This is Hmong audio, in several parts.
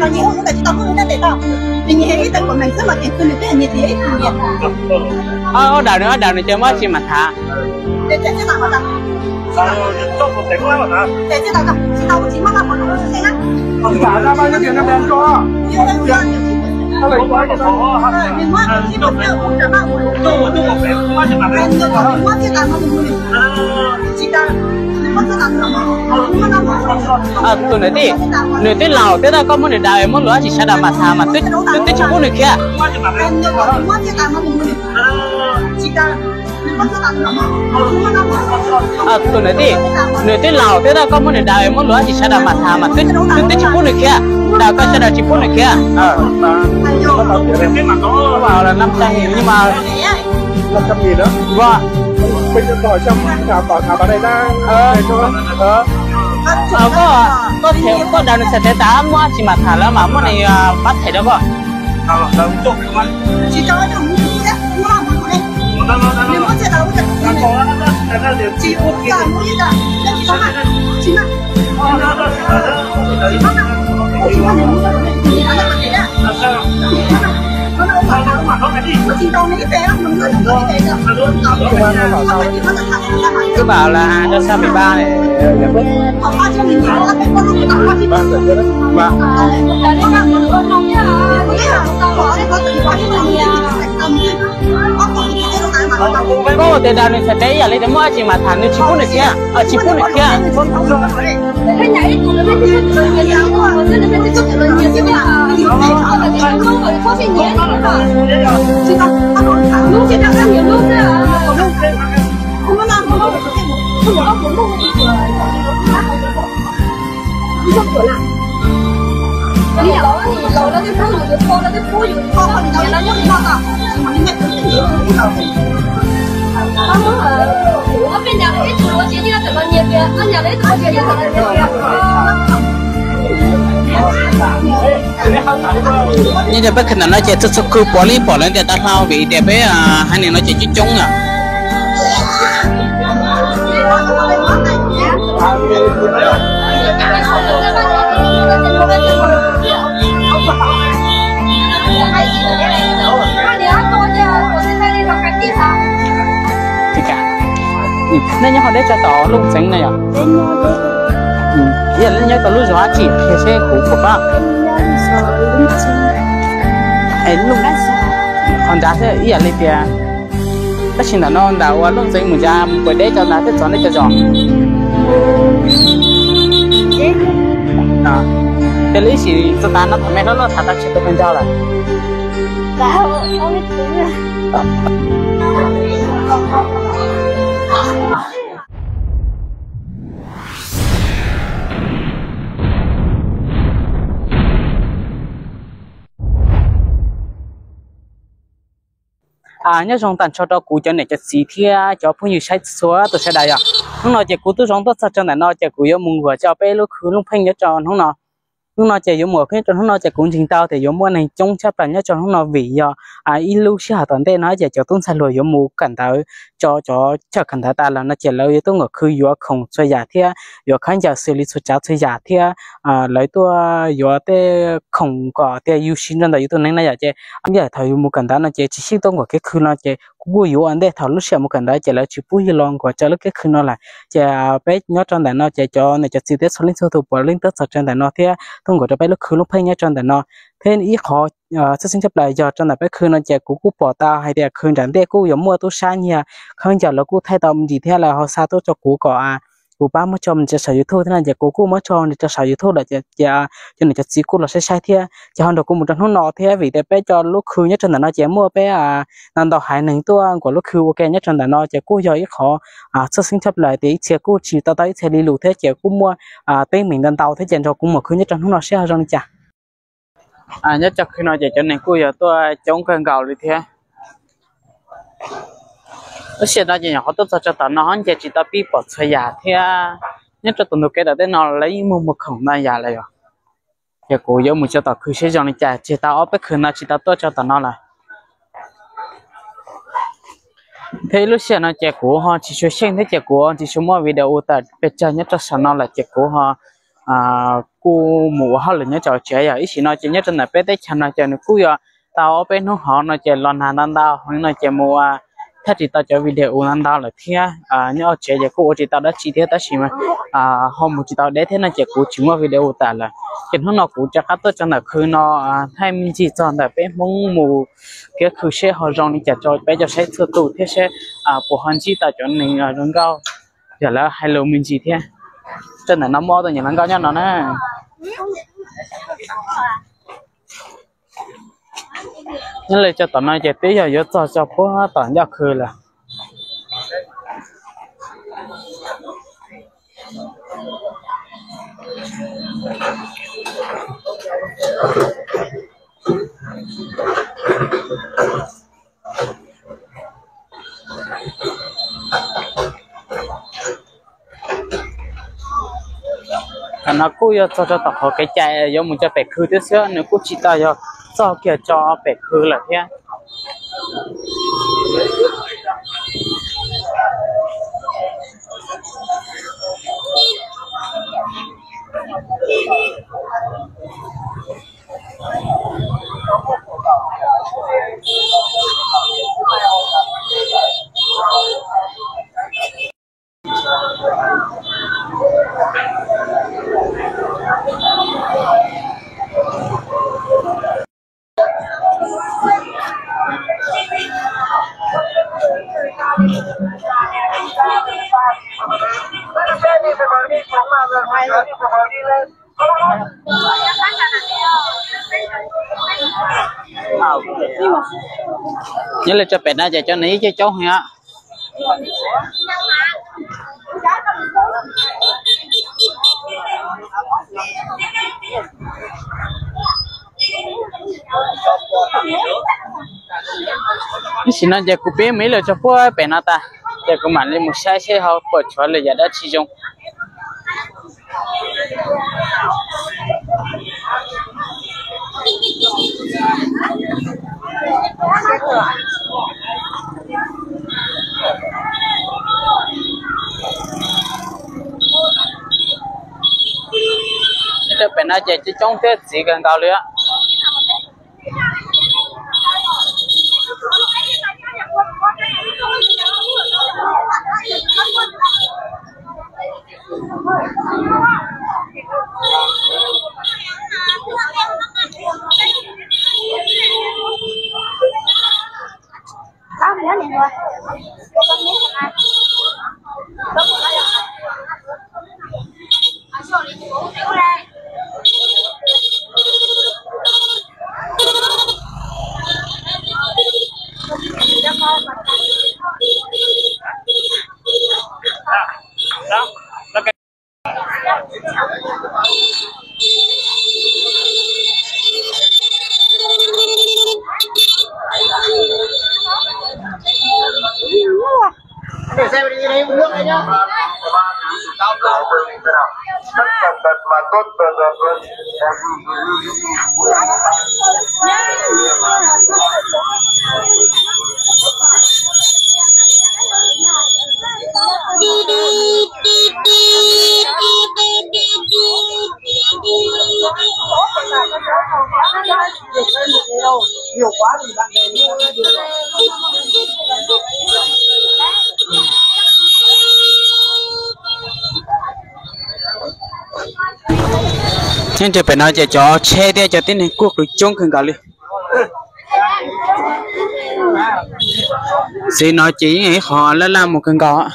Ob daws nws, ob daws nws ces muaj tsi mam tham. Tus niam tij, nws twb laus thiab, koj muab nws daws muab lus dab tsi sawv daws mam tham mas twb tsis pub nws khiav. Tus niam tij, nws twb laus thiab, koj muab nws daws muab lus dab tsi sawv daws mam tham mas twb tsis pub nws khiav. Daws koj sawv daws tsis pub nws khiav. Koj, koj daws nws txhais tes tas muab dab tsi mam tham lawm mas muab nws pab them rau koj. Twb pam las rau sab pem pab ne. Koj ua tias daws nws txhais tes ib yam li tias muaj dab tsi mas tham, nws tsis pub nws khiav, tsis pub nws khiav. Nyob rau peb khw ntawm no ces txhua txhua khw puav leej pom lawv ntiaj teb hlau vim tias peb haiv neeg no ces coob coob na. Nej nyob hauv deb tso tom Looj Txeev na yom? Ib yam li nyob tau lub zos dab tsi qhia seb kuv puas paub. Qhov nrad thiab ib yam li tias, tab sis ntawm no ntawm uas Looj Txeev mus nrad mus puas deb tso ntawd thiab txog nej cov zos. Ces lub ib sim txog tas no thaum me hlob loj tham tau tsis tau kawg nco lawm. Nyob zoo tag nrho rau kuv cov niam cov txiv thiab cov phooj ywg saib txhua tus sawv daws yom. Hnub no ces kuv tub zoo tuaj txog rau ntawm no ces kuv yuav mus nkuas rau peb lub khw Looj Pheej nyob rau hnub no. Hnub no ces yuav mus nyob rau hnub no ces kuv ntseeg tau tias yuav muaj neeg coob tshaj plaws nyob rau hnub no vim yog ib lub sij hawm tom ntej no ces cov tub ntxhais hluas yuav mus kawm ntawv, tso cov chaw kawm ntawv tas lawm no ces lawv yuav tuaj nkuas khw yuav khoom txhua yam thiab yuav khaub ncaws xws li txhua tsav txhua yam thiab lawv tuaj yuav tej khoom kom tias yus siv nrog ntawm yus tus neeg na yom. Ces ib yam thaum yus mus kawm ntawv no ces tsis sib tuaj nkuas kev khw no ces kuv kuj yuav ua ntej thaum lub sij hawm mus kawm ntawv ces lawv tsis pub yus los nkuas rau lub kev khw no lawm. Ces peb nyob rau ntawm no ces cov niam cov txiv thiab txhua leej txhua tus puav leej tuaj txog rau ntawm no thiab tuaj nkuas rau peb lub khw Looj Pheej nyob rau ntawm no. Thiab ib qhov tshwj xeeb tshaj plaws yog rau ntawm peb khw no ces kuv kuj pom tau hais tias khw nram ntej kuj yuav muaj tub sab nyiag khaub ncaws los kuj thaij tau me ntsis thiab lawv ho xa tuaj rau kuv kom kuv pab muab tso mus rau saum YouTube thiab no ces kuv kuj muab tso rau saum YouTube lawm ces cov niam cov txiv kuj los saib saib thiab ces ho nrog kuv mus rau hnub no thiab vim tias peb cov lub khw nyob rau ntawm no ces muaj peb ntau ntau haiv neeg tuaj nkuas lub khw ua ke nyob rau ntawm no ces kuj yog ib qhov tshwj xeeb tshaj plaws tias ib txhia kuj tsis tau tau ib txhia li lus thiab ces kuj muaj teeb meem ntau ntau thiab ces nrog kuv mus khw nyob rau hnub no seb ho zoo li cas. Nyob rau khw no ces cov neeg kuj yog tuaj coob kawg nkaus li thiab. Lub sij hawm no ces nyuam qhuav tuaj txog rau tom no nce tsis tau pib pom txhua yam thiab. Nyob rau tus ntug kev tom tej no lawv yeej muag muag khoom ntau yam lawm yom. Ces kuv yuav mus rau tom khw seb zoo li cas, tseg tau ob peb khw no tsis tau tuaj rau tom no lawm. Thiab ib lub sij hawm no ces kuv ho tsis tshua xyeej thiab ces kuv tsis tshua muaj video ua tawm pes tsawg nyob rau saum no lawm ces kuv ho kuj mus ua hauj lwm nyob tom tsev yog ib sim no ces nyob rau ntawm peb teb chaws no ces nws kuj yuav tau ob peb hnub hov no ces los nag ntau ntau heev no ces mus thaj tsis tau cov video ntau ntau lawm thiab. Nyob tsev ces kuj ua tsis tau dab tsi thiab tab sis ho mus tsis tau deb thiab no ces kuv tsis muaj video tas lawm. Ces hnub no kuv rov qab tuaj tso ntawm khw no thaij me ntsis txog ntawm peb Hmoob mus kiab khw seb ho zoo li cas rau peb cov saib txhua tus thiab seb puas ho ntsib tau cov neeg zoo nkauj yog lawv hais lus me ntsis thiab. Rau ntawm no muaj ob tug niam hluas nkauj nyob no na. Nyob li tso tom no ces twb yog yuav txog tso puag tom ncauj khw lawm. Qhov no kuj yog txog rau tom qhov kev cai yuav mus rau pem khw thiab xwb, nws kuj tsis tau yog txog kiag rau pem khw lawm thiab. Nyob li rau pem no ces cov neeg ib coob coob heev. Ib sim no ces kuv pib mus ib lwm rau puag pem no tas, ces kuv mam li mus saib seb ho puas tshuav lwm yam dab tsi zoo. Rau pem no ces coob coob thiab txiv kawg nkaus li. Nyob rau pem no ces cov tsheb thiab cov tib neeg kuj qw coob kawg nkaus li. Txiv no ces yeej ib qho laj laj mus kawg nkaus.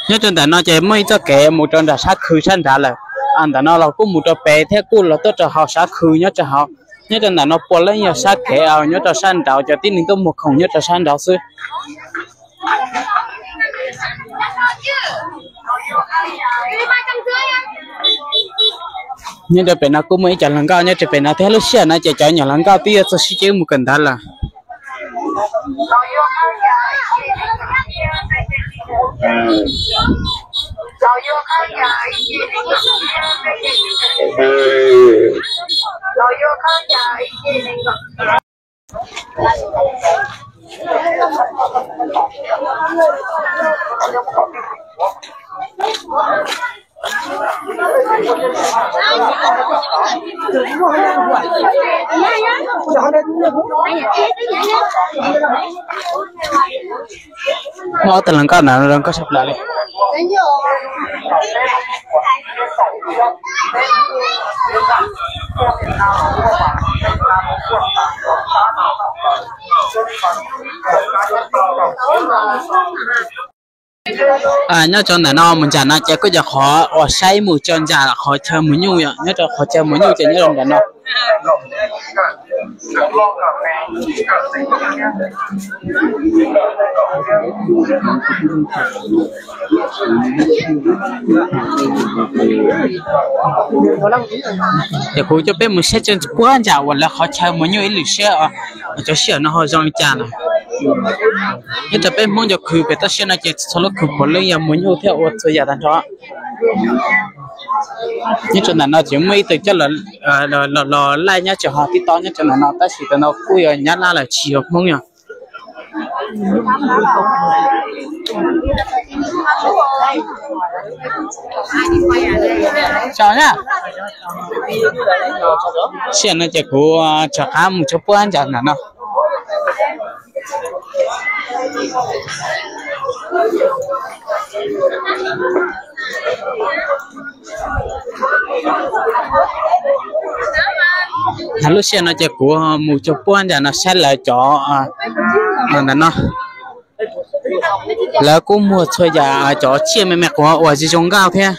Nyob rau ntawm no ces muaj ib txoj kev mus rau nram sab khw sab nrad lawm. Ntawm no los kuj mus rau pem thiab kuj los tuaj rau hauv sab khw nyob rau hauv. Nyob rau ntawm no puav leej yog sab kev nyob rau sab nraud, cov tib neeg tuaj muag khoom nyob rau sab nraud xwb. Nyob rau pem no kuj muaj ib co hluas nkauj nyob rau pem no thiab, lub sij hawm no ces cov nyuam hluas nkauj twb yuav txog sib ceg mus kawm ntawv lawm. Ob tug hluas nkauj ntawd zoo nkauj tshaj plaws li. Nyob rau ntawm no mus ntsam no ces kuj yog qhov uas saib mus rau ntsam qhov chaw mus nyuj yom, nyob rau qhov chaw mus nyuj ces nyob rau nram no. Ces kuv coj peb mus saib tseeb puag ntsam uas lawv qhov chaw mus nyuj ib lwm siab, cov sij hawm no ho zoo li cas na. Nyob rau peb Hmoob cov khw pem toj siab no ces txhua lub khw puav leej yog mus nyuj thiab ua txhua yam tag nrho. Nyob rau ntawm no ces muaj ib tug coj los laij nyob rau hauv TikTok nyob rau ntawm no tab sis tus no kuj yog Nyab Laj lawm tsis yog Hmoob yog. Sij hawm no ces kuv rov qab mus tso puab ntsam ntawm no. Lub sij hawm no ces kuv mus tso puab ntsam no saib lawv cov ntawm no. Lawv kuj muag txhua yam cov tsiaj me me quav uas zoo zoo nkauj thiab.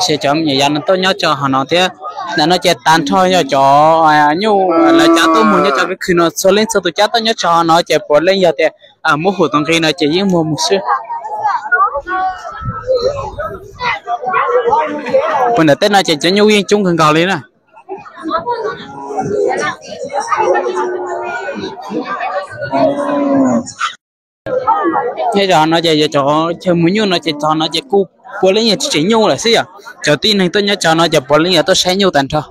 Ces cov me nyuam yaus no tuaj nyob rau hauv no thiab. Ntawm no ces tag nrho yog cov nyuj lawv cab tuaj muag nyob rau kev khw no, txhua leej txhua tus cab tuaj nyob rau hauv no ces puav leej yog tias muab hum tus nqi no ces yeej muag mus xwb. Puag ntawm tej no ces cov nyuj yeej coob kawg nkaus li na. Nyob rau no ces yog cov chaw mus nyuj no ces txog no ces kuj puav leej yog tseem nyuj lawm xwb yom. Cov tib neeg tuaj nyob rau no ces puav leej yog tuaj saib nyuj tag nrho.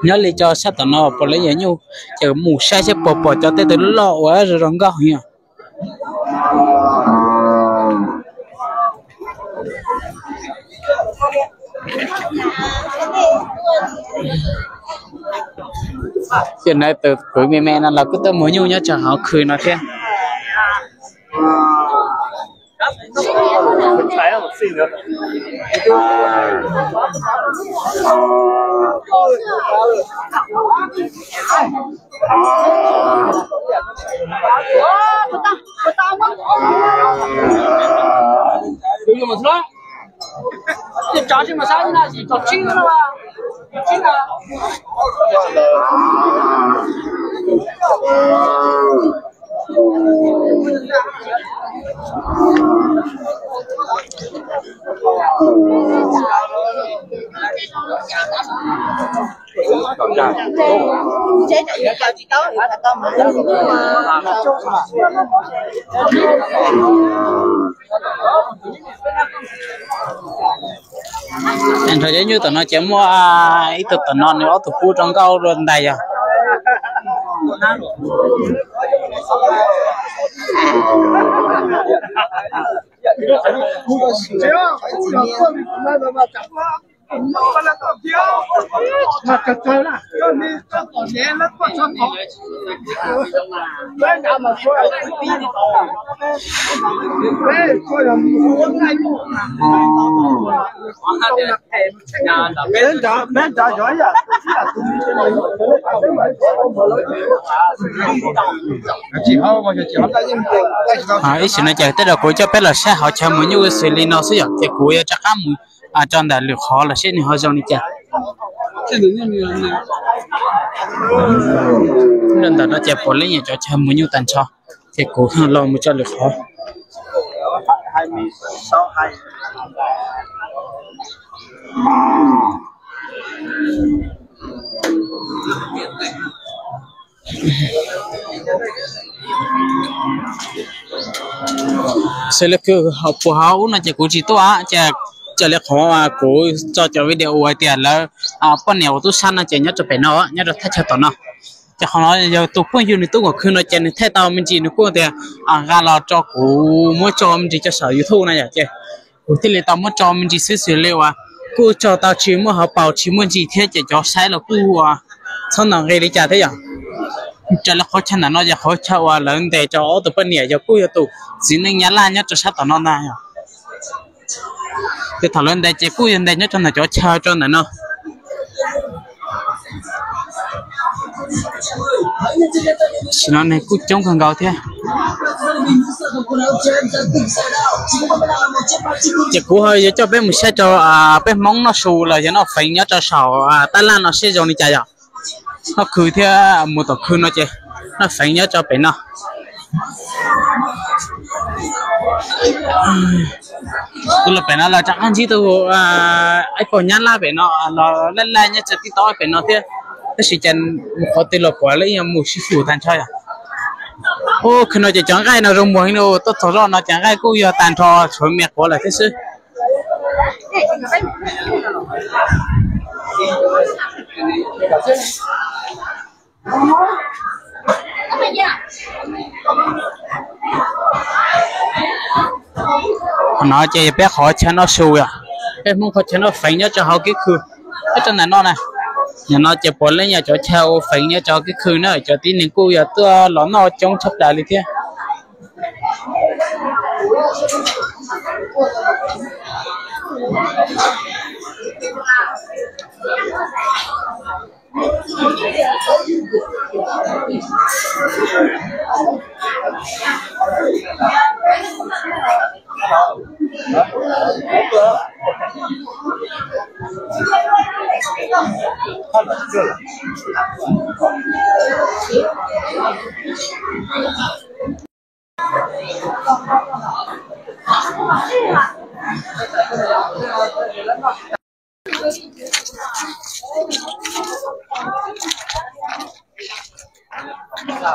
Nyob li cov sab tom no puav leej yog nyuj, ces mus saib seb puas pom cov tej tus loj loj uas zoo zoo nkauj heev. Ces na tus kwv me me no los kuj tuaj muag nyuj nyob rau hauv khw no thiab. Nrog cov nyuj tom no ces muaj ib tug tom no nws ob tug pub rau nkauj dua ntais yog. Ib sim no ces tej zaum kuv coj peb los saib hauv chaw mus nyuj xws li no xwb yom, ces kuv yuav rov qab mus rau ntawm lwm qhov los seb nws ho zoo li cas. Ntawm no ces puav leej yog cov chaw mus nyuj tag nrho, ces kuv los mus rau lwm qhov. Xws li puag hauv ub no ces kuv tsis tuaj, ces raws li qhov kuv tso cov video uas hais tias lawv poj niam uas tub sab no ces nyob rau pem no, nyob rau thaj chaw tom no. Ces qhov no yog tus phooj ywg nws tub nkaus khw no ces nws thaij tau me ntsis nws kuj tias nqa los rau kuv muab tso me ntsis rau saum YouTube no yom, ces kuv thiaj li tau muab tso me ntsis xwb, xws li uas kuj tso tau tsis muaj hauv paus tsis muaj ntsis thiab ces cov saib los kuj txhob ntaus nqi li cas thiab yom. Raws li qhov chaw ntawm no yog qhov chaw uas lawv ntes rau ob tug poj niam, yog kuj yog tus txiv neej Nyab Laj nyob rau sab tom no ntag yom. Ces thaum lawv ntes ces kuj yog ntes nyob rau ntawm cov chaw rau ntawm no. Tam sim no neeg kuj coob kawg nkaus thiab. Ces kuv ho yuav coj peb mus saib rau peb Hmoob noj su los yog noj feev nyob rau saum tab laj no seb zoo li cas yom. Noj khw thiab mus tom khw no ces noj feev nyob rau pem no. Tus los pem no los rov qab ntsib tus ib pog Nyab Laj pem no los laj laj nyob rau tib tau pem no thiab. Tab sis ces mus qhov twg los kuj lawv yeej mus sib xus tag nrho yom. Ub, khw no ces cov nqaij no zoo muag heev li, tuaj txog zoj no ces nqaij kuj yog tag nrho tshuav me quav lawm thiab xwb. Qhov no ces yog peb qhov chaw noj su yom, peb Hmoob qhov chaw noj feev nyob rau hauv kiab khw. Nyob rau ntawm no na, ntawm no ces puav leej yog cov chaw ua feev nyob rau hauv kiab khw na, cov tib neeg kuj yog tuaj los noj coob tshaj plaws li thiab.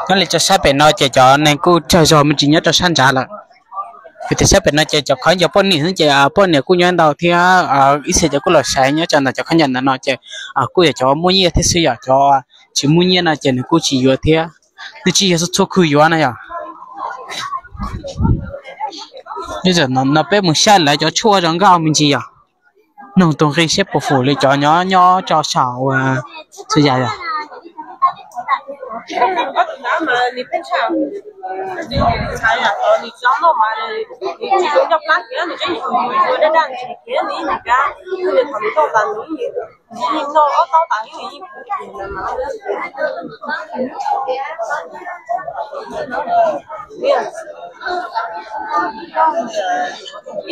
Nyob li rau sab pem no ces cov neeg kuj tsawg zog me ntsis nyob rau sab nrad lawm. Vim tias sab pem no ces cov khaub ncaws poj niam xwb ces poj niam kuj nyob ntau thiab ib txhia cov kuj los saib nyob rau ntawm cov khaub ncaws ntawm no ces kuj yog cov muaj nyiaj thiab xwb, yog cov tsis muaj nyiaj no ces nws kuj tsis yuav thiab. Nws tsis yog txhua khw yuav na yom. No peb mus saib lawv cov tshuaj zoo nkauj me ntsis yom. Noog tus nqi seb puas fum li cov nyob nyob rau saum txhua yam yom. Ib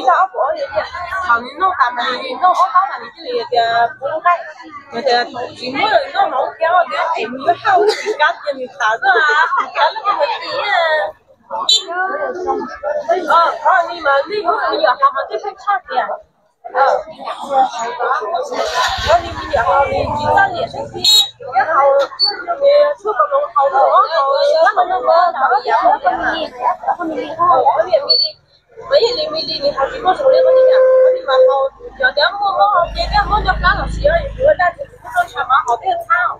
tag ob puas, thaum nws noj tas mas nws noj ob taub tas nws thiaj li tias puv nqaij. Nws tias tsis muab noj hmoov thiab tias es nws yuav haj tsis kab cia nws tawm tuaj, kab lub koj mus tis. Qhov ni mas nej yuav me nyuam haus mas twb pheej tshaj tias, qhov ni me nyuam haus nws tsis txaj liam sab xis, thiab haus tshuaj kaus hloov haus los ob haus lab haus noj mov, mas ib li me li nws haus tsis muaj zoo li qhov ni, qhov ni mas haus cov tias muaj mob hauv ce thiab mob ncauj plab los sis yuav daj ces kuv muab rau ntsha mas haus thiaj txhab.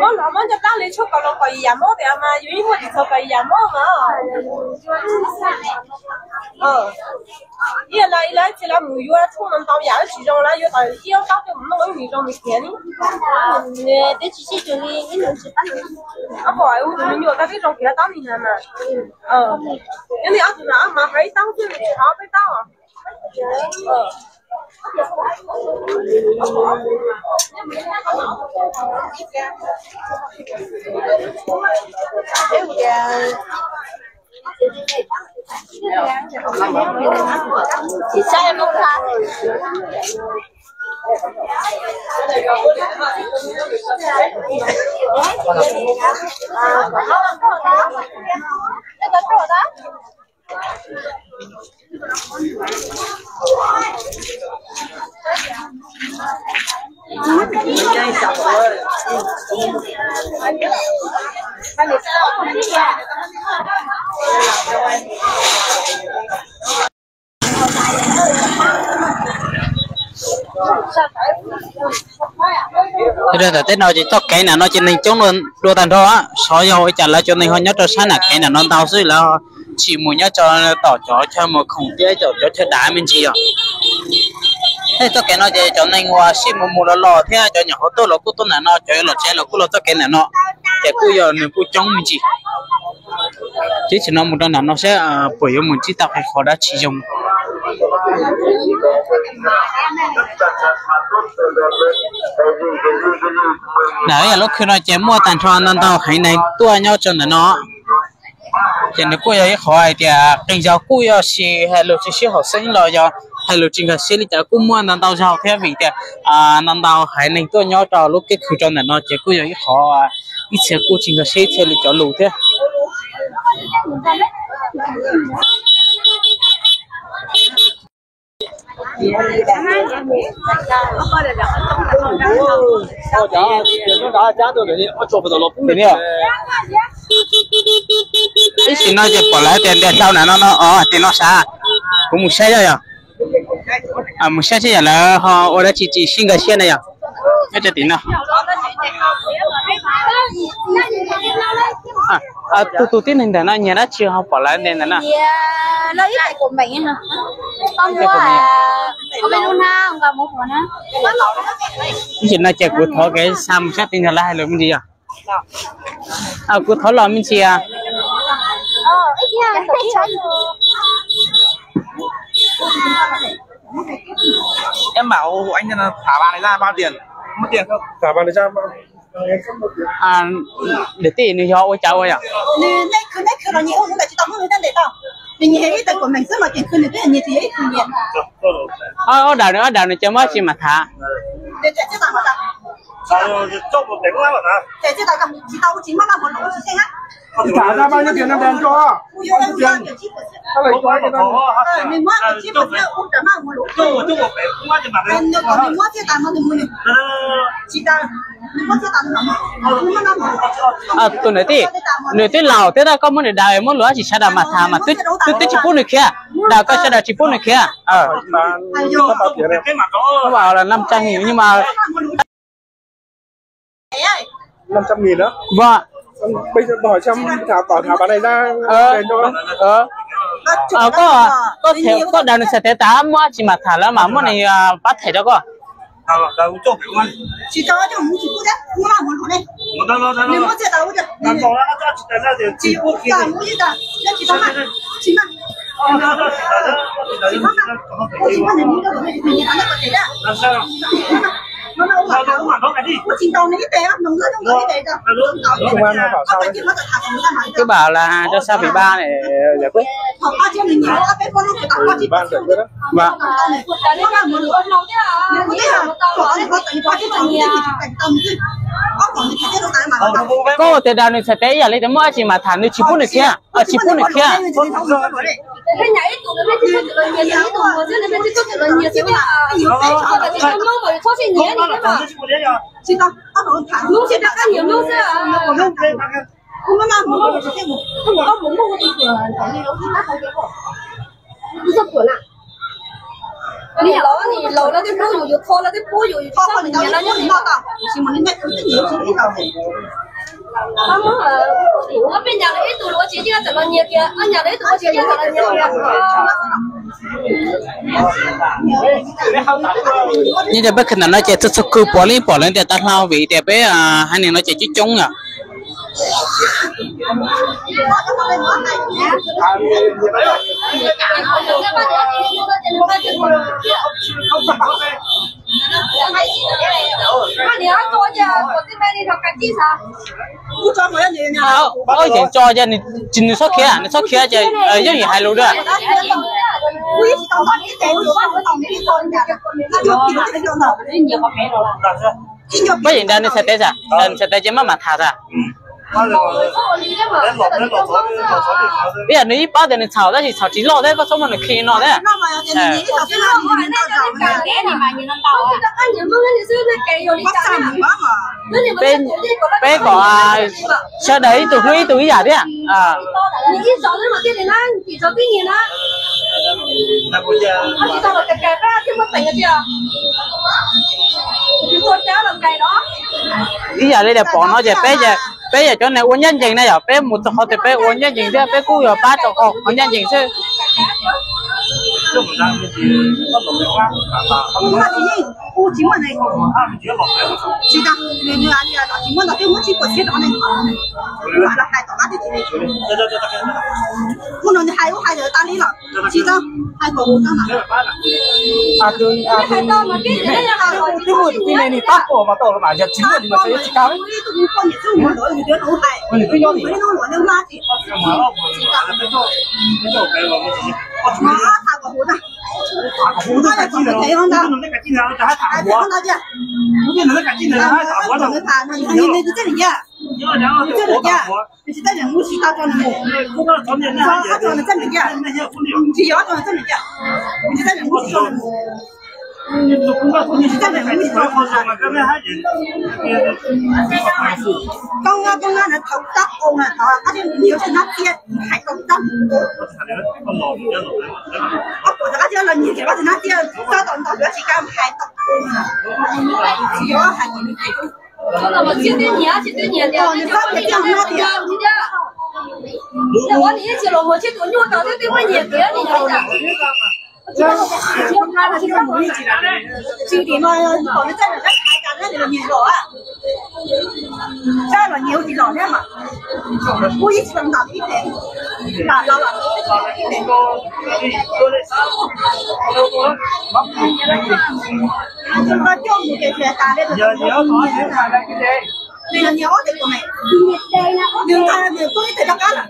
Mob los mob ncauj plab li tshuaj kaus hloov kaum yim yam mob tias mas yus yeej muaj tsis txog kaum yim yam mob mas. Ib yam li lawv txhia lawv mus yuav tshuaj no ntau yam tsis zoo lawv yuav tau ib ob taub coj mus noj ib nus zoo nws khiav ni. Ab pom tus me nyuam tau tib zoo khiav taub ni na mas. Yog li ob tug no mas hais ib taub xwb nws tsis hais peb taub. Rau tom tej no ces txoj kev nram no ces neeg coob dua tag nrho, xyov yog ua cas lawv cov neeg ho nyob rau sab nram kev nram no ntau xwb, lawv tsis mus nyob rau tom cov chaw mus khoom thiab cov chaw dav me ntsis os. Tej txoj kev no ces cov neeg uas sij mus mus los los thiab cov nyuam qhuav tuaj los kuj tuaj nram no, cov yuav los tsev los kuj los txoj kev nram no, ces kuj yog nws kuj coob me ntsis. Ces tam sim no mus rau nram no saib puas yuav mus ntsib tau qhov dab tsi zoo. Nram yam lub khw no ces muaj tag nrho ntau ntau heev neeg tuaj nyob rau ntawm no. Ces nws kuj yog ib qhov hais tias qee zaug kuj yog tsis hais lus tsis sib haum xeeb los yog hais lus tsis nkag siab li cas kuj muaj ntau ntau zaug thiab, vim tias ntau ntau heev neeg tuaj nyob rau lub kiab khw rau ntawm no ces kuj yog ib qhov ib txhia kuj tsis nkag siab ib txhia li cov lus thiab. Ib sim no ces pom lawv tias ntias hlau nram no no, tim no sav, kuv mus saib yog, mus saib saib yog lawv ho ua dab tsi tsis sib nkag siab na yog. Nyob rau tim no. Tus tus tib neeg ntawm no nyiag dab tsi ho pom lawv ntias ntawm no? Ib sim no ces kuv thov kev xa mus saib tim no lawv hais lus me ntsis yog. Kuv thov los me ntsis. Niam tij nws yog ua cas ua yom? Ob daws nws, ob daws nws ces muab tsis mam tham. Tus niam tij, nws twb laus thiab, koj muab nws daws muab lus tsis sawv daws mam tham mas twb tsis pub nws khiav. Daws koj sawv daws tsis pub nws khiav. Năm trăm nghìn nhưng mà koj, koj daws nws xais tes tas muab tsis mam tham lawv mas muab nws pab them rau koj. Cứ bảo là cho sao ủy ban để giải quyết. Ủy ban giải quyết đó. Vâng. Koj tias daws nws xais tes ib yam li tias muab dab tsi mam tham nws tsis pub nws khiav, tsis pub nws khiav. Nyob rau peb khwv ntawm no ces txhua txhua khwv puav leej pom lawv tias tau hlau vim tias peb haiv neeg no ces coob coob yom. Yeej tso ces nws txhob khiav, nws txhob khiav ces yeej yim hais lus dua. Pab yeem daws nws xais tes xwb, daws nws xais tes ces maj mam tham xwb. Ib yam nws ib pab tias nws txhaum tab sis txhaum tsis loj thiab, koj txhob muab nws khi no thiab. Peb kom sawv daws ib tug hlub ib tug ib yam thiab. Ib yam li tias pom no ces peb, peb yog cov neeg ua ncaj ncees na, yog peb mus rau qhov twg peb ua ncaj ncees thiab peb kuj yog pab rau qhov ncaj ncees xwb. Twb muaj tus tib neeg pab pom mas tau los mas yog tsis muaj li mas tsis kav. Nws twb nyob li. Koob Ngab, Koob Ngab ntawd thaum kab oo na, thaum kab thiab nyias tsis nab tiaj hais tau kab. Koj puas rov qab thiab los nyias ces koj tsis nab tiaj, koj tau ntau yuav tsis kab hais tau. Tsis yuav hais nyias nws ces nws txhob tias tiaj nab tiaj. Ua nws yeej tsis los mus tsis tus nyuj tau twb twb muaj nyias tiag nws. Tsis tim no kom nws txawj los hais tas nab los nyias los, txawj los nyias ua tsis los thiab mas. Kuj ib tsis tau ntam ib tes, ntam los los ib tes. Coj mus ces tas li. Nws nyias ob tes tus me, nws nqa nws tuaj ib tes rov qab lawm.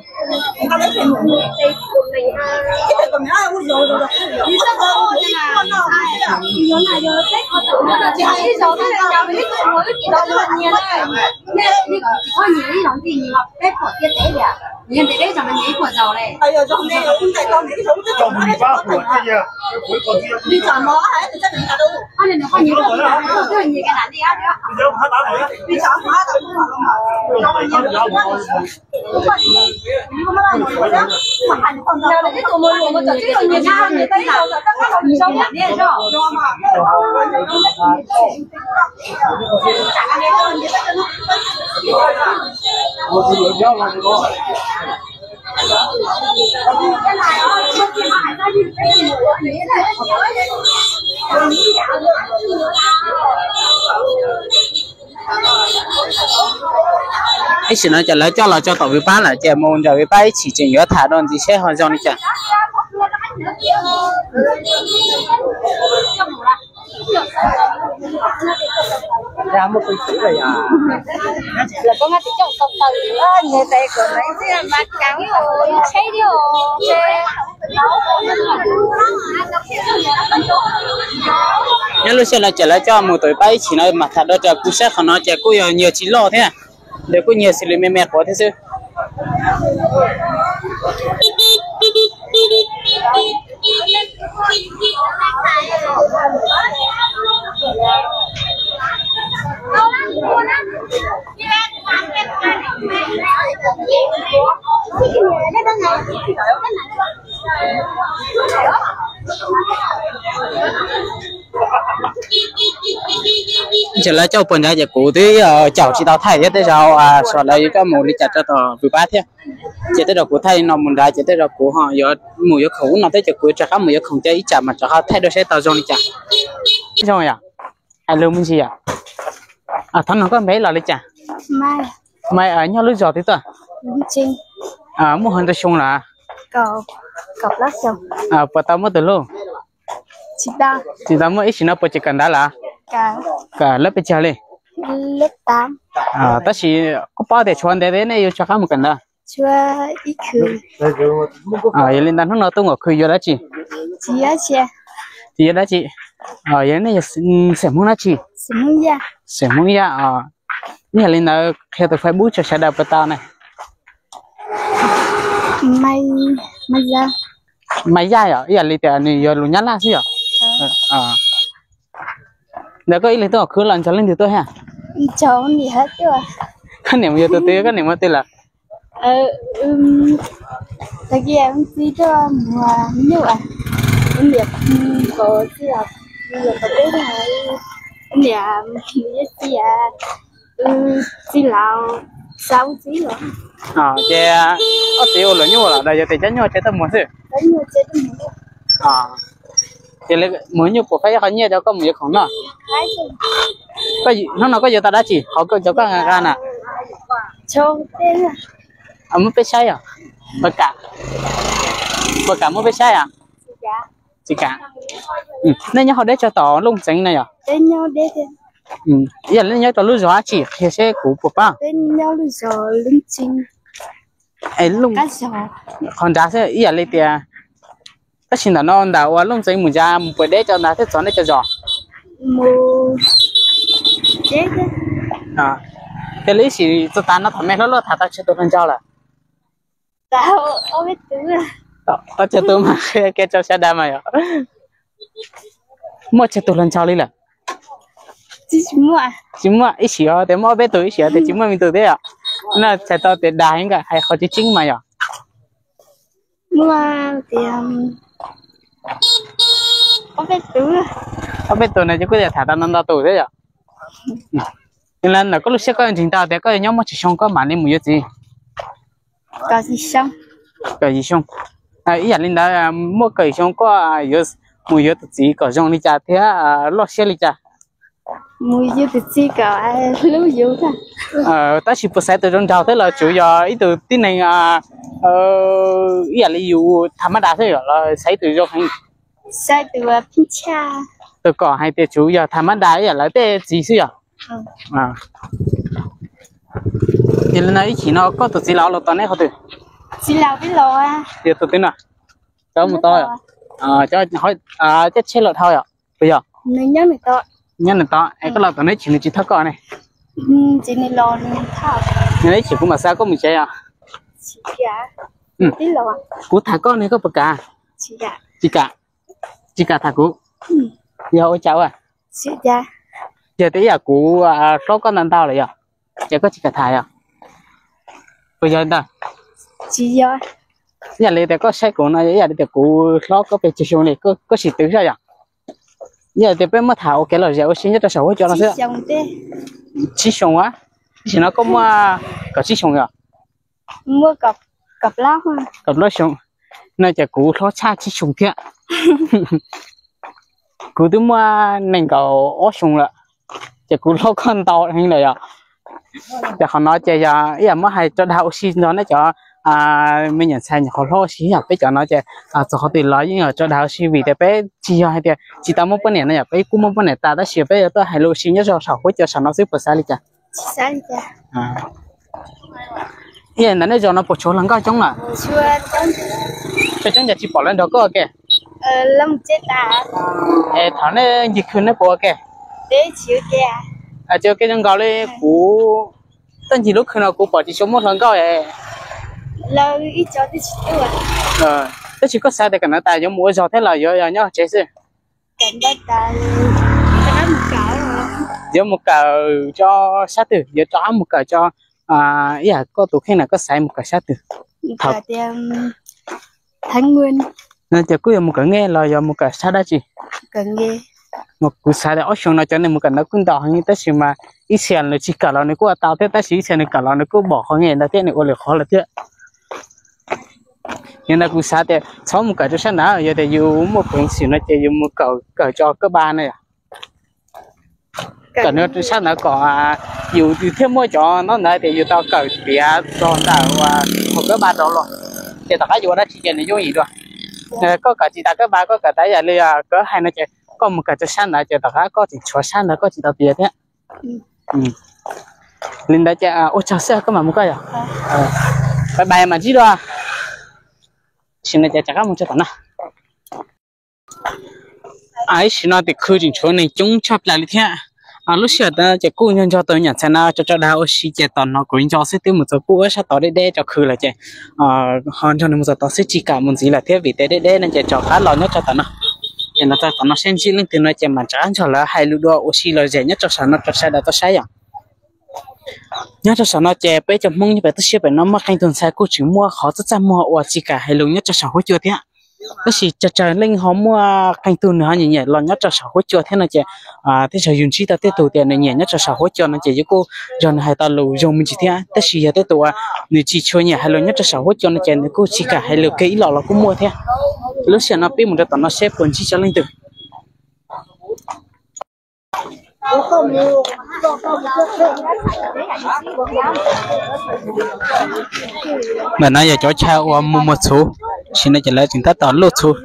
Ib sim no ces lawv coj los tso tom Vwj Pab lawm ces mus nram Vwj Pab ib chim tseem yuav tham dua ntxiv seb ho zoo li cas. Nyob lub sij hawm no ces lawv coj mus tom Vwj Pab ib chim no mas tham dua rau kuv saib qhov no ces kuj yog nyias tsis loj thiab, nws kuj nyias xws li me me quav thiab xwb. Ces lawv coj puag nrad ces kuv twb caum tsis tau thaij thiab, tej zaum sawv daws yuav coj mus li cas rau tom Vwj Pab thiab. Ces tej zaum kuv thaij no mus nrad ces tej zaum kuv ho yuav mus yuav khoom ub no thiab ces kuv rov qab mus yuav khoom coj ib tsam mas rov qab thaij dua seb tau zoo li cas. Zoo yom? Hais lus me ntsis yom? Thov nug koj npe los li cas? Mas nyob lub zos twg tuaj? Muaj hauv ntau xyoo lawm? Puas tau muaj tus hlub? Tsis tau muaj, ib sim no puas tseem kawm ntawv lawm? Kawm lab pes tsawg li? Tab sis koj paub tias tshuav ntev thiab nej yuav rov qab mus kawm ntawv? Yog li ntawd hnub no tuaj nkaum khw yuav dab tsi? Tsis yuav dab tsi. Yog nej yog xeem Hmoob dab tsi? Xeem Hmoob Yaj os. Yog li ntawd qhia tus Facebook rau sawv daws puas tau ne? Maiv Yaj yom, ib yam li tias nws yog lus Nyab Laj xwb yom. Ntawd koj ib leeg tuaj khwv los nrog leej twg tuaj thiab? Koj niam mus yuav tus twg, koj niam mus twg lawm? Tag kis txiv tuaj mus nyuj, niam, niam, txiv laus, xav txiv. Ces ob txiv ua luam nyuj los yog tias cov nyuj tsev tuaj mus xwb? Ces mus nyuj puas faib ib qho nyiaj rau koj mus yuav khoom noj? Hnub no koj yuav tau dab tsi hauv cov koj nqa na? Muab peb saib os. Puas kam muab peb saib os? Tsis kam. Nej nyob hauv deb tso tom Looj Txeev na yom? Yog li nyob rau lub zos dab tsi qhia seb kuv puas paub. Qhov nrad xwb ib yam li tias, tab sis ntawm no ntawm uas Looj Txeev mus nrad mus puas deb rau ntawd thiab txog nej cov zos? Thiaj li ib sim txog tas no thaum me hlob luaj tham tau tsawg tus hluas nraug lawm? Tau tsawg tus mas qhia kiag rau sawv daws mas yog. Muaj tsawg tus hluas nraug li lawm? Tsis muaj, ib sim tias muaj ob peb tus, ib sim tias tsis muaj me tus thiab yom. No txhais tau tias dag heev, hais qhov tseeb tseeb mas yog. Ob peb tus no ces kuj tham tau ntau tus thiab yom. Ntawm koj lub siab koj nrhiav tau tias koj yuav nyob muaj tsawg xyoo koj mam li mus yuav txiv? Kaum yim xyoo. Ib yam li ntawd, muaj kaum yim xyoo koj yuav mus yuav tus txiv kom zoo li cas thiab loj siab li cas? Tab sis puas xaiv tus zoo nraug thiab los tsuas yog ib tug tib neeg ib yam li yus tham mab das thiab los xaiv tus zoo heev? Tus kom hais tias tsuas yog tham mab das ib yam lawv tej txiv xwb yog. Ces li no ib chim no koj tus txiv laus los tos neb qhov twg? Yog tus twg no? Cov mus tod, cov tsheb los dhau yom, puas yog? Nyob nws tod es koj los tos neb chim nws tsis thov koj ne? Neb chim kuv mam xa koj mus tsev os. Kuv tham koj ne koj puas kam? Tsis kam. Tsis kam tham kuv? Yog ua cas ua? Yog tias ib yam kuv hlob koj ntau ntau lawm yog, ces koj tsis kam tham yog? Puas yog ntawd? Ib yam li tias koj saib kuv no ib yam li tias kuv hlob koj pes tsawg xyoo li, koj sim twv saib yog. Ib yam li tias peb muab tham ua kev lom zem ua si nyob rau saum huab cua no xwb. Tsib xyoo a? Tam sim no koj muaj kaum tsib xyoo yog? Kaum plaub xyoo. No ces kuv hlob tshaj tsib xyoo thiab. Kuv twb muaj nees nkaum ob xyoo lawm, ces kuv hlob koj ntau heev lawm yog. Ces qhov no ces yog ib yam muab hais tso dag ua si nrog nej cov me nyuam ntxhais nyuam qhuav hlob ua si yog peb cov no ces txog qhov twg los yeej yog tso dag ua si vim tias peb tsis yog hais tias tsis tau muaj poj niam no yog peb kuj muaj poj niam tas tab sis peb yuav tuaj hais lus ua si nyob rau saum huab cua saum no xwb puas xav li cas? Ib yam ntawd nej zos no puas tshuav hluas nkauj coob lawm? Tshuav coob ces tsis pom lawv nrog koj ua ke. Es thaum nej ncig khw nej puas ua ke? Tsis ua ke zoo nkaus li kuv tuaj ncig lub khw no kuv pom tsis tshua muaj hluas nkauj. Tab sis koj xav tias kawm ntawv tas yuav mus ua zog thiab los yuav nyob tsev xwb? Yuav mus kawm tso sab twg, yuav rov qab mus kawm tso, ib yam koj tus kheej na koj xav mus kawm sab twg? Ces kuj yuav mus kawm nge los yuav mus kawm sab dab tsi? Kuv xav tias ob xyoo no cov neeg mus kawm ntawv kuj ntau heev tab sis mas ib txhia nws tsis kawm los nws kuj ua tau thiab tab sis ib txhia nws kawm los nws kuj pom qhov nge ntawd thiab nws ua lwm qhov lawm thiab. Yog ntawd kuv xav tias txhob mus kawm rau sab ntawd, yog tias yus muaj peev xwm no ces yus mus kawm, kawm tso kawb ba na yom. Kawm sab ntawd kom yus thiaj muaj cov ntaub ntawv tias yus tau kawm tiav txog ntawm uas thaum kawb ba rau los, ces tom qab yus ua dab tsi ces nws yooj yim dua. Koj kawm tsis tas kawb ba, koj kawm tas yam li koj hais no ces koj mus kawm rau sab ntawd ces tom qab koj tseem tshuav sab ntawd koj tsis tau tiav thiab. Li ntawd ces ua tsaug xwb koj mam mus koj yom. Pais pais mam ntsib dua. Sim no ces rov qab mus tso tom no. Ib sim no tim khw tseem tshuav neeg coob tshaj plaws li thiab. Lub sij hawm ces kuj nco nco tau nyuam ntxhais no tso tso dag ua si ces tom no kuv nco xwb twb mus txog kuj ua sab tod deb deb rau khw lawm ces ho nrog nws mus txog tod xwb tsis kam mus ntxiv lawm thiab vim tias deb deb no ces rov qab los nyob rau tom no. Ces los txog tom no seb ntsib leej twg no ces mam rov qab nrog lawv hais lus dua ua si los zem nyob rau saum no rau sawv daws tau saib yom. Nyob rau saum no ces peb cov Hmoob nyob pem toj siab pem no muaj qee tug ntxhais kuj tseem muaj qhov txaj txaj muag uas tsis kam hais lus nyob rau saum huab cua thiab. Tab sis tsawg tsawg leej ho muaj qee tug nws ho nyiam nyiam los nyob rau saum huab cua thiab no ces tej zaum yus ntsib tau tej tus tias nws nyiam nyob rau saum huab cua no ces yus kuj nrog nws hais tau lus zoo me ntsis thiab. Tab sis yog tej tus uas nws tsis tshua nyiam hais lus nyob rau saum huab cua no ces nws kuj tsis kam hais lus kiag ib los los kuj muaj thiab. Lub sij hawm no peb mus rau tom no seb puas ntsib tau leej twg. Ntawm no yog cov chaw uas mus muag txhuv, tam sim no ces lawv tseem tab tom luaj txhuv.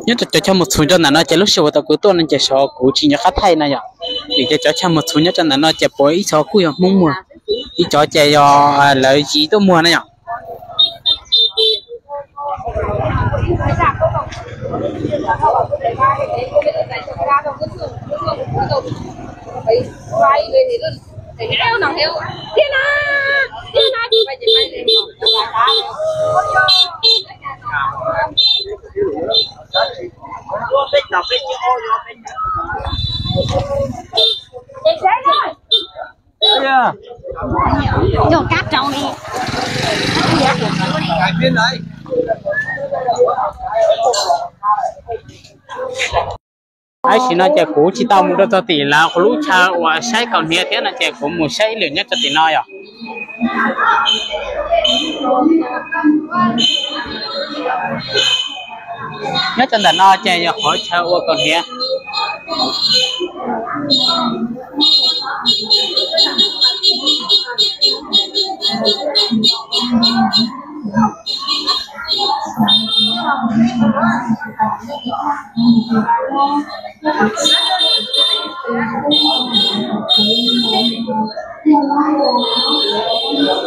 Nyob rau cov chaw muag txhuv rau ntawm no ces lub sij hawm uas tau kuv tuaj no ces xyov kuv tsis nco qab thaij no yom, vim tias cov chaw muag txhuv nyob rau ntawm no ces puav ib txhia kuj yog Hmoob muag, ib cov ces yog lawv yim tuaj muag na yom. Tam sim no ces kuv tsis tau mus rau txog tim lawv qhov lub chaw uas saib kaus hniav thiab no ces kuv mus saib ib lwm nyob rau tim no yom. Nyob rau ntawm no ces yog qhov chaw ua kaus hniav.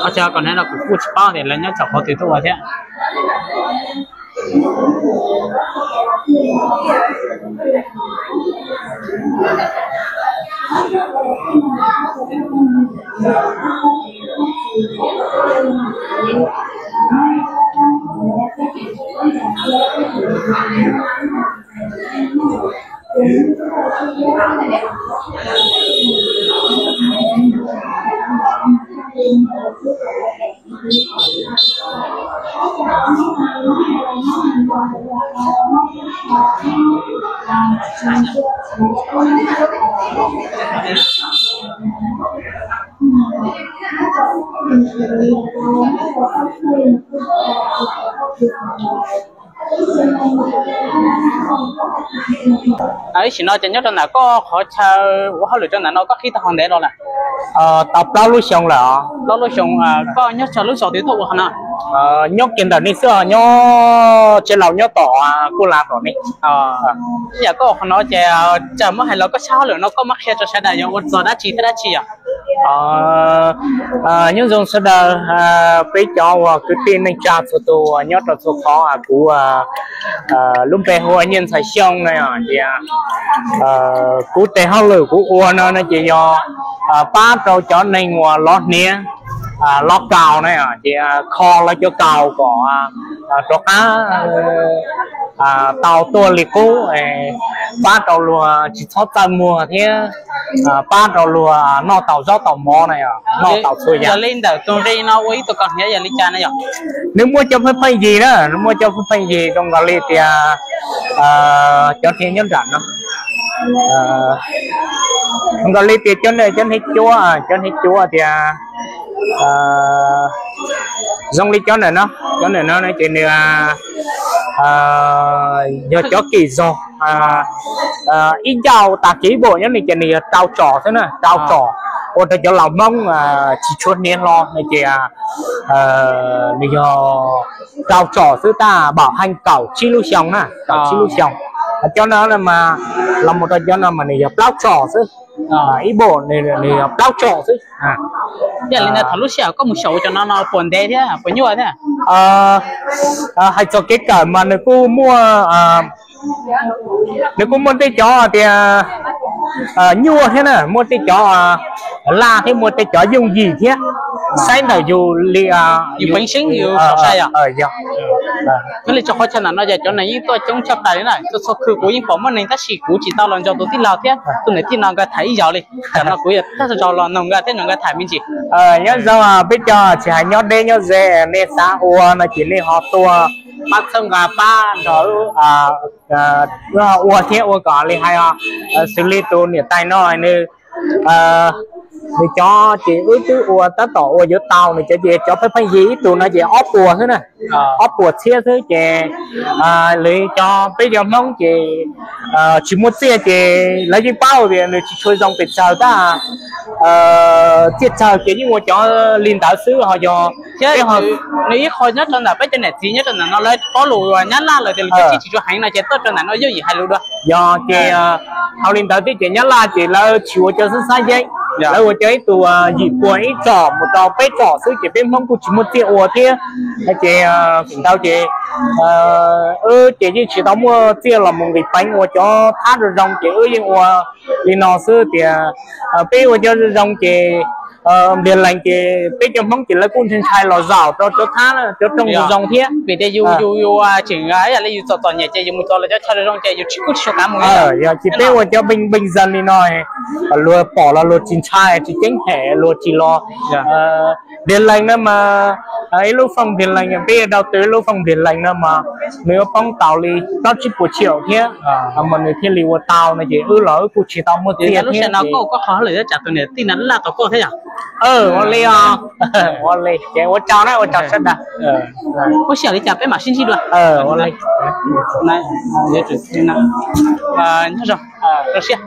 Qhov chaw kaus hniav no kuv kuj tsis paub tias lawv nyob rau qhov twg tuaj ua thiab. Tam sim no ces nyob rau ntawm koj qhov chaw ua hauj lwm rau ntawm no koj qhib tau qhov ntev los lawm? Tau plaub lub xyoo lawm. Plaub lub xyoo. Koj nyob rau lub zos twg tuaj ua qhov no? Nyob kiag ntawm nej xwb, nyob tsev laus nyob tom kuj la tom nej. Yam koj ua qhov no ces tsam muab hais los koj sab hauj lwm no koj muab qhia rau sawv daws yog ua txog dab tsi thiab dab tsi yom? Nyob zoo sawv daws, peb cov uas kwv tij neej tsa txhua tus nyob rau txhua qhov, kuv lub npe hu ua Nyiaj Ntxhais Xyooj no yom, tias kuv tes hauj lwm kuv ua no no ces yog pab rau cov neeg uas lov hniav, lov kaus na, ces kho lawv cov kaus kom rov qab tau tuaj li qub, pab rau luag tsis txhob txawj muag thiab pab rau luag noj tau zaub tau mov na, noj tau txhua yam. Yog li ntawm tus nqi no ua ib tug kaus hniav yog li cas na yom? Nws muaj cov pheej pheej yig na, nws muaj cov pheej pheej yig zoo nkaus li tias cov hniav nyob nram no, zoo nkaus li tias cov, cov hniav cuab, cov hniav cuab tias zoo li cov ntawm no, cov ntawm no ces nws yog cov kim zog, ib ncauj tag kis npaum nyob ni ces nws yog rau tsom xwb na, rau tsom, ua rau cov laus Hmoob tsis tshua hniav hlo no ces nws yog rau tsom xwb, tab sis heej kaum tsib lub xyoo na, kaum tsib lub xyoo. Cov no mas los mus rau cov no mas nws yog plaub tsom xwb. ib npaum nws plaub tsom xwb. Yog li ntawd thaum lub sij hawm koj mus xyaum cov no no puas ntev thiab puas nyuaj thiab? Hais txog kev kawm mas nws kuj muaj, nws kuj muaj tej cov tias nyuaj thiab na, muaj tej cov laj thiab muaj tej cov yooj yim thiab, saib ntawm yus li, yus peev xwb yus xav sai os. Yog li tso qhov chaw ntawm no ces cov neeg yeej tuaj coob tshaj plaws li na, tuaj txhua khw kuv yeej pom muaj neeg tab sis kuv tsis tau los nrog tus tij laug thiab tus niam tij no nkawd tham ib zaug li. Tam no kuv yuav tag zaug los nrog nkawd thiab nrog nkawd tham me ntsis. Nyob zoo peb cov tsis hais nyob deb nyob ze, nej xav ua no ces nej ho tuaj pab txhawb nqa pab nrog wb ua thiab ua kom li hais xws li tus niam tais no nws, nws cov ces wb twb ua tab tom ua yuav tau, nws cov ces cov pheej pheej yig ib tug no ces ob puas xwb na, ob puas txhiab xwb ces lawv cov, peb cov Hmoob ces tsis muaj txiaj ces lawv yeej paub tias nws tsis tshua zoo pes tsawg tab, txiaj tsawg ces yeej ua cov li ntawd xwb ho yog nws ib qho nyob rau ntawm peb cov niam txiv nyob rau ntawm no lawv paub lus Nyab Laj lawm tias lus cov tsis tshua heev no ces tuaj rau ntawm no yooj yim hais lus dua. Yog ces hauv li ntawd thiab ces Nyab Laj ces lawv tsis ua cov xab xab yeeb, lawv ua cov ib tug yim puas ib tsom mus rau peb tsom xwb ces peb Hmoob kuj tsis muaj txiaj ua thiab. Ces feem ntau ces wb ces yeej tsis tau muaj txiaj los mus nqis peev ua cov thab zoo zoo ces wb yeej ua li no xwb tias peb ua cov zoo zoo ces npliag lees ces peb cov Hmoob ces lawv kuj ntshai ntshai los zaum rau cov thab cov rooj zoo zoo thiab. Vim tias yus yus yus tseem ib yam li yus txom txom nyem ces yus mus txog lawv cov chaw zoo zoo ces yus tsis kuj tsis sua kav mus. Yog ces peb ua cov npeej npeej zag li no, luag pom los luag tsis ntshai tsis ceeb hem luag tsis los. Npliag lees no mas ib lub fooj npliag lees peb yuav dau tw ib lub fooj npliag lees no mas nws yuav poob tau li plaub tsib puas chiaum thiab mas nws thiaj li ua tau no ces wb los wb kuj tsis tau muaj txiaj thiab. Ua li os, ua li ces ua tsaug na ua tsaug sawv daws. Ua li cas peb mam sib ntsib dua. Nyob zoo, rau siab.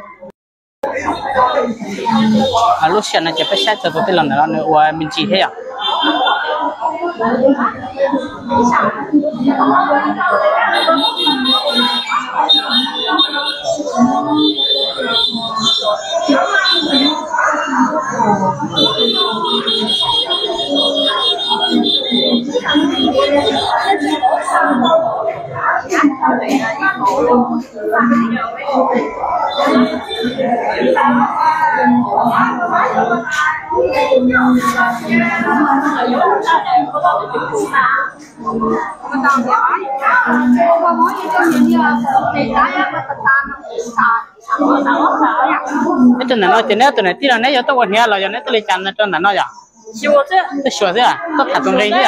Lub sij hawm no ces peb saib txog tus tij laug ntawm no nws ua me ntsis thiab yom. Neb rau ntawm no ces neb tus niam tij no neb yuav tuaj ua hniav los yog neb tuaj li cas no rau ntawm no yom? Tuaj xyuas xwb, tuaj tham tus nqi xwb.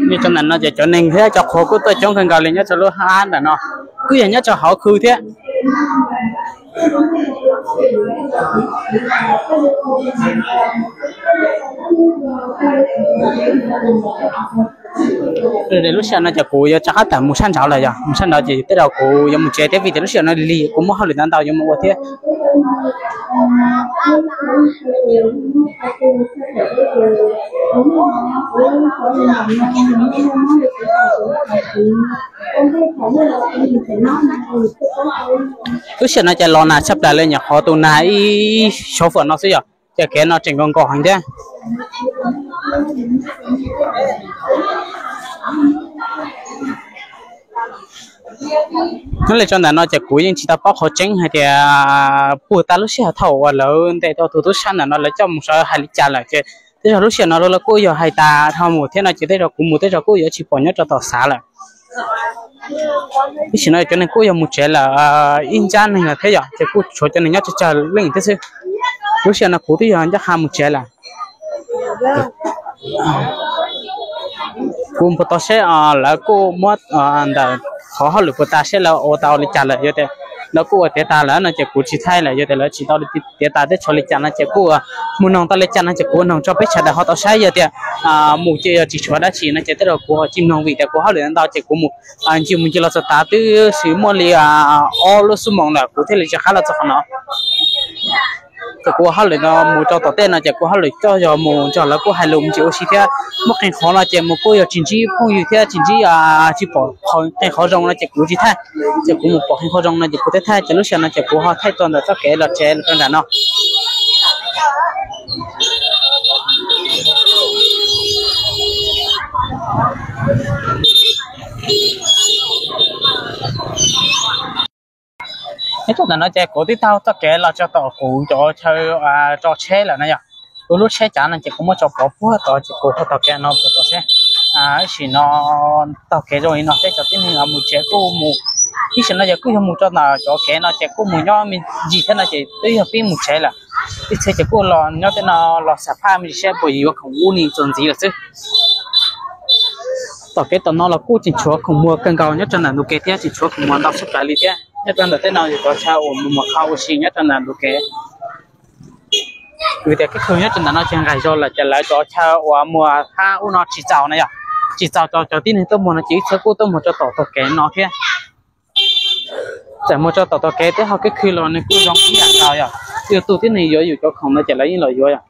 Nyob rau ntawm no ces cov neeg thiab cov qhua kuj tuaj coob kawg nkaus li nyob rau lub hab ntawm no, kuj yog nyob rau hauv khw thiab. Lub sij hawm no ces kuv yuav rov qab tawm mus sab nraud lawm yog, mus sab nraud ces tej zaum kuv yuav mus tsev thiab vim tias lub sij hawm no lig lig kuv muaj hauj lwm ntau ntau yuav mus ua thiab. Lub sij hawm no ces los nag tshaj plaws li, nyuam qhuav tu nag ib suav fam no xwb yog ces kev no tseem nkaus nkaus heev thiab. Nyob li rau ntawm no ces kuv yeej tsis tau paub qhov tseeb hais tias puag ta lub sij hawm thaum uas lawv ntes tau tus tub sab ntawm no lawv coj mus sawv hais li cas lawm ces tej zaum lub sij hawm no lawv kuj yog hais tas dhau mus thiab no ces tej zaum kuv mus tej zaum kuj yuav tsis pom nyob rau tom xav lawm. Tam sim no cov neeg kuj yog mus tsev lawm ib nrab neeg lawm thiab yom, ces kuj tshuav cov neeg nyob tsawg tsawg leej thiab xwb. Lub sij hawm no kuv twb yog ncaj qha mus tsev lawm. Kuv puas tau seb lawv kuj muab ntawm qhov hauj lwm puas tas seb lawv ua tau li cas lawm yog tias Lawv kuj ua tiav tas lawm no ces kuv tsis thaij lawm, yog tias lawv tsis tau tiav tas thiab tshuav li cas no ces kuj mus noog tau li cas no ces kuv noog tso peb sawv daws ho tau saib. Yog tias mus ces yog tsis tshuav dab tsi no ces tej zaum kuv ho tsis mloog vim tias kuv hauj lwm ntau ces kuv mus ncig mus ncig los txog tav twb swm muaj li ob lub xuab moos lawm kuv thiaj li rov qab los txog qhov no. Ces kuv ua hauj lwm no mus rau tom tej no ces kuv hauj lwm coj yog mus nrog lawv kuj hais lus mus ntsis ua si thiab. Muaj qee qhov no ces mus kuj yog tsis ntsib phooj ywg thiab tsis ntsib, tsis pom qee qhov zoo no ces kuv tsis thaij. Ces kuv mus pom qee qhov zoo no ces kuv thiaj thaij. Ces lub sij hawm no ces kuv ho thaij txog ntawm txoj kev los tsev rau nram no. Nyob rau ntawm no ces kuv twb taug txoj kev los txog tom kuv cov chaw tso tsheb lawm na yog. Kuv lub tsheb cav no ces kuv muab tso pov puag tod ces kuv ho taug kev no kuv tso tsheb. Ib sim no taug kev zoo li no thiab cov tib neeg mus tsev kuj mus, ib sim no yog kuj yog mus rau ntawm cov kev no ces kuj mus nyob me ntsis thiab no ces twb yog pib mus tsev lawm. Ib txhia ces kuj los nyob tej no los xam phaj me ntsis saib puas yuav khoom ub ni txuas ntxiv lawm xwb. Tom kev tom no los kuj tseem tshuav khoom muag kawg nkaus nyob rau ntawm ntug kev thiab tseem tshuav khoom muag ntau tshaj plaws li thiab. Nyob rau ntawm tej no yog cov chaw uas mus muag qhov ua si nyob rau ntawm ntug kev. Vim tias keeb kwm nyob rau ntawm no ces nqaij zog lawm ces lawv cov chaw uas muag qhab ub no tsis txaus na yog. Tsis txaus rau cov tib neeg tuaj muag no ces ib txhia kuj tuaj muag rau tom tog kev no thiab. Txawm muag rau tom tog kev thiab ho keeb kwm los nws kuj zoo ib yam nkaus yog. Yog tus tib neeg yuav yus cov khoom no ces lawv yeej los yuav yog.